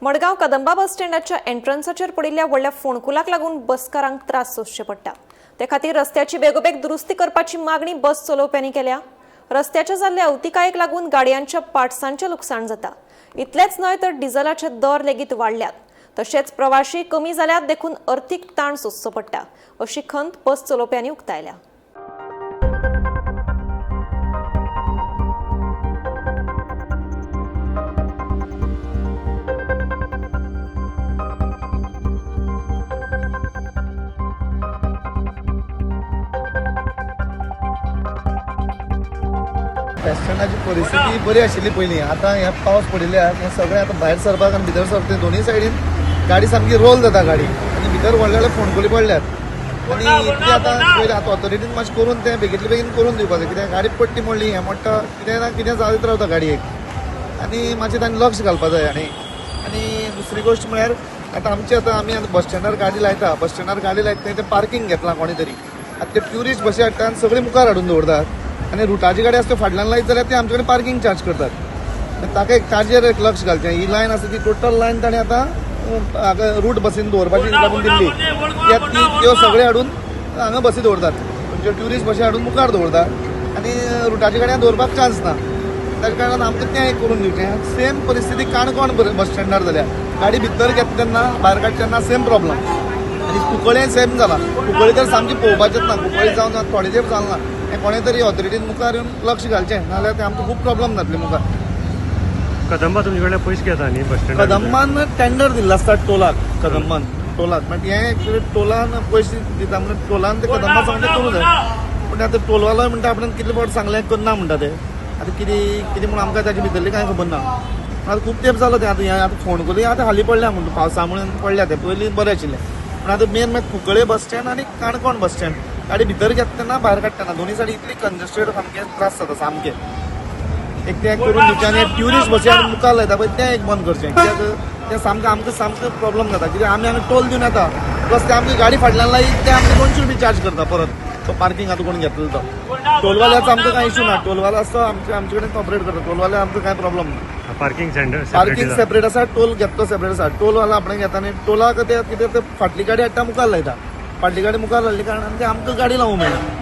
मडगांव कदंबा बस स्टँडाच्या एंट्रन्साचेर पडिल्ल्या व्हडल्या फोंडकुलाक लागून बसकारांक त्रास सोंसचे पडटा. ते खातीर रस्त्याची बेगोबेग दुरुस्ती करपाची मागणी बस चलोवप्यांनी केल्या. रस्त्याच्या जाल्ल्या अवतिकायेक लागून गाडयांच्या पार्ट्सांचें लुकसाण जाता. इतलेंच न्हय तर डिझलाचे दर लेगीत वाडल्यात. तशेंच प्रवाशी कमी जाल्यात देखून अर्थीक ताण सोंसचो पडटा अशी खंत बस चलोवप्यांनी उक्तायल्या. बस स्टँडाची परिस्थिती बरी आशिल्ली पयलीं. आतां ह्या पावस पडिल्ल्याक हें सगळें आतां भायर सरपाक आनी भितर सरता दोनूय सायडीन गाडी सामकी रोल जाता गाडी आनी भितर व्हडले व्हडले फोंडकुली पडल्यात. आनी इतलें आतां पयलीं आतां ऑथॉरिटीन मातशें करून तें बेगींतले बेगीन करून दिवपाक जाय. कित्याक गाडी पडटी मोडली हें मोडटा, कितें ना कितें जायत रावता गाडयेक आनी मातशें तांणी लक्ष घालपाक जाय. आनी आनी दुसरी गोश्ट म्हळ्यार आतां आमची आतां आमी आतां बस स्टँडार गाडी लायता, बस स्टँडार गाडी लायता थंय तें पार्कींग घेतलां कोणी तरी. आतां ते ट्युरिस्ट बशी हाडटा आनी सगळी मुखार हाडून दवरतात आनी रुटाची गाडी आसा त्यो फाटल्यान लायत जाल्यार ते आमचे कडेन पार्कींग चार्ज करतात. ताका एक ताजेर एक लक्ष घालचें. ही लायन आसा ती टोटल लायन ताणें आतां हांगा रूट बसीन दवरपाची लागून दिल्ली. ती त्यो सगळे हाडून हांगा बसी दवरतात, म्हणजे ट्युरिस्ट बशी हाडून मुखार दवरतात आनी रुटाच्या गाडयां दवरपाक चान्स ना. ताच्या कारणान आमकां तें एक करून दिवचें. सेम परिस्थिती काणकोण बस स्टँडार जाल्या. गाडी भितर घेता तेन्ना भायर काडटा तेन्ना सेम प्रॉब्लम. आनी कुंकळ्ळे सेम जाला. कुंकळ्ळे तर सामकी पळोवपाचेच ना. कुंकळ्ळे जावन थोडे तेंप जालना. हें कोणें तरी ऑथॉरिटीन मुखार येवन लक्ष घालचें, नाजाल्यार तें आमकां खूब प्रॉब्लम जातले मुखार. कदंबा तुमचे कडल्यान पयशे घेता न्ही बस स्टँडार? कदंबान टेंडर दिल्लो आसता टोलाक, कदंबान टोलाक. मागीर हें एक्चुअली टोलान पयशे दिता म्हणून टोलान ते कदंबा सांगले करूं जाय. पूण आतां टोलवालो म्हणटा आपणान कितले फावट सांगलें करना म्हणटा ते. आतां कितें कितें म्हूण आमकां ताचे भितरलें कांय खबर ना. आतां खूब तेंप जालो तें. आतां हें आतां फोंडकुली आतां हालीं पडल्या म्हणटा, पावसा म्हणून पडल्या ते. पयलीं बरें आशिल्लें. पूण आतां मेन म्हळ्यार कुंकळे बस स्टँड आनी काणकोण बस स्टँड गाडी भितर घेता तेन्ना भायर काडटा तेन्ना दोनूय सायडी इतली कंजस्टेड, सामके त्रास जाता सामके. एक तें करून दिवचें आनी ट्युरिस्ट बसी हाडून मुखार लायता पळय तें एक बंद करचें. कित्याक तें सामकें आमकां सामकें प्रॉब्लम जाता. कित्याक आमी हांगा टोल दिवन येता, प्लस ते आमची गाडी फाटल्यान लायत ते आमकां 200 रुपया चार्ज करता परत तो पार्किंग आतां कोण घेतलो तो. टोलवाल्याचो आमकां कांय इशू ना. टोलवालो आसता आमचे आमचे कडेन कॉपरेट करता. टोलवाले आमकां कांय प्रॉब्लम ना. पार्किंग सेंटर पार्किंग सेपरेट आसा, टोल घेता तो सेपरेट आसा. टोलवाला आपणें घेता आनी टोलाक ते कितें ते फाटली गाडी हाडटा मुखार लायता. फाटली गाडी मुखार लायली कारणान ते आमकां गाडी लावूंक मेळना.